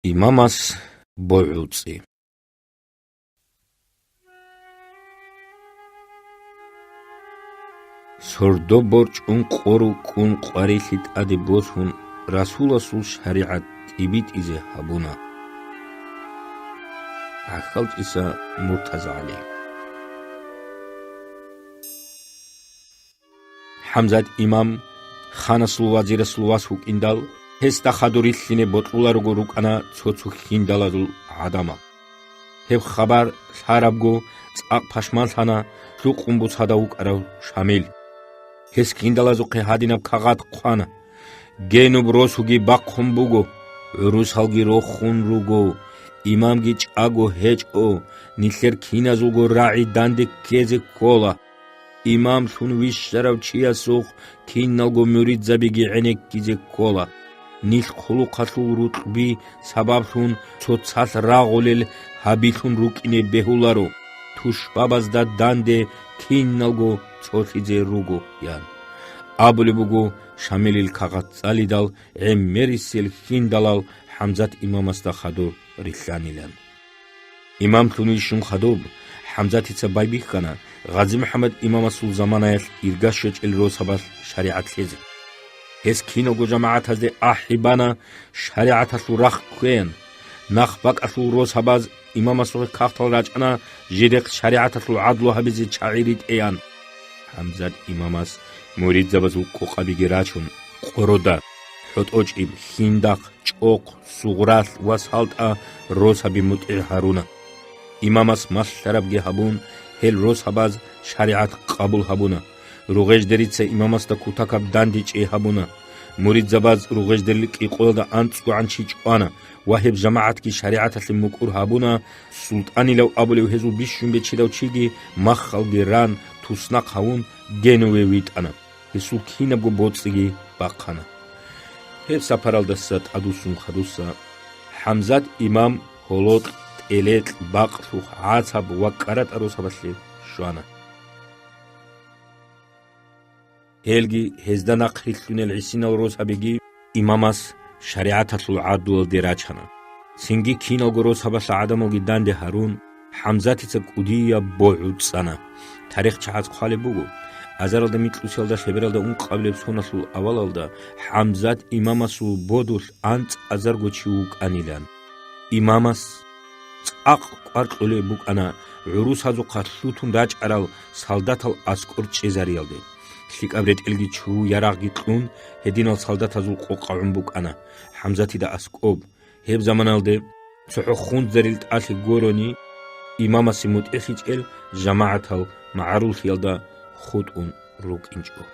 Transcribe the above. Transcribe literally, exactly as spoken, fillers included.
Имамас богӀуцӀи. Сордо борчӀун къо рукӀкӀун къварилъи тӀаде босун, Расуласул шаригӀат тӀибитӀизе гьабуна. ГӀахьалчӀиса МуртазагӀали. ХӀамзат имам ханасул вазирасул вас вукӀиндал, гьесда хадур рилълъине бокьуларого рукӀана цо-цо хьиндалазул гӀадамал. Гьеб хабар лъарабго, цӀакъ пашманлъана лъукъун буцадав вукӀарав Шамил. Гьес хьиндалазухъе гьадинаб кагъат хъвана: «Генуб росуги бахъун буго, гӀурусалги рохун руго, имамги чӀаго гьечӀо, нилъер киназулго рагӀи данде ккезе ккола. Имамлъун вищарав чиясухъ киналго муридзабиги гӀенеккизе ккола. Нилъ хъулухъалъул рукъби сабаблъун цоцалъ рагъулел гьабилъун рукӀине бегьуларо. Тушбабазда данде киналго цолъизе руго», – ян. Абулеб буго Шамилил кагъат цӀалидал гӀемерисел хьиндалал ХӀамзат имамасда хадур рилълъанилан. Имамлъун вищун хадуб, ХӀамзатица байбихьана ГъазимухӀаммад имамасул заманаялъ ирга щвечӀел росабалъ шаригӀат лъезе. Гьес киналго жамагӀатазде ахӀи бана шаригӀаталъул рахъ кквеян. Нахбакалъул росабаз имамасухъе кагътал рачӀана жидехъ шаригӀаталъул гӀадлу гьабизе чагӀи ритӀеян. ХӀамзат имамас муридзабазул къокъабиги рачун, къорода, хӀотӀочӀиб, хьиндахъ, чӀохъ, сугъралъ ва салтӀа росаби мутӀигӀ гьаруна. Имамас малъарабги гьабун, гьел росабаз шаригӀат къабул гьабуна. Ругъеждерица имамасда кутакаб дандечӀей гьабуна. Муридзабаз ругъеждерил кӀикъоялда анцӀгогӀан чи чӀвана ва гьеб жамагӀатги шаригӀаталъе мукӀур гьабуна. СултӀанилав абулев гьезул бищун бечедав чиги махалги ран, туснахъ гьавун, Генуве витӀана. Гьесул кинабго боцӀиги бахъана. Гьеб сапаралдаса тӀадвуссун хадуса ХӀамзат имам гьолокь, тӀелекь, бакълъухъ, гӀацаб ва кӀаратӀа росабалъе щвана. Гьелги гьезда нахърилълъунел гӀисинал росабиги имамас шаригӀаталъул гӀадлуялде рачана. Цинги киналго росабалъа гӀадамалги данде гьарун, ХӀамзатица кӀудияб богӀу цӀана. ТарихчагӀаз хъвалеб буго, азаралда микьусиялда лъебералда ункъабилеб соналъул авалалда ХӀамзат имамасул бодулъ анцӀазарго чи вукӀанилан. Имамас цӀакъ кӀвар кьолеб букӀана гӀурусазухъа лъутун рачӀарал солдатал аскӀор чӀезариялде. ЛъикӀаб ретӀелги чу ярагъги кьун, гьединал солдатазул къокъа гӀун букӀана ХӀамзатида аскӀоб. Гьеб заманалде цохӀо хунзарил тӀалъи гурони, имамасе мутӀигӀлъичӀел жамагӀатал магӀаруллъиялда хутӀун рукӀинчӀо.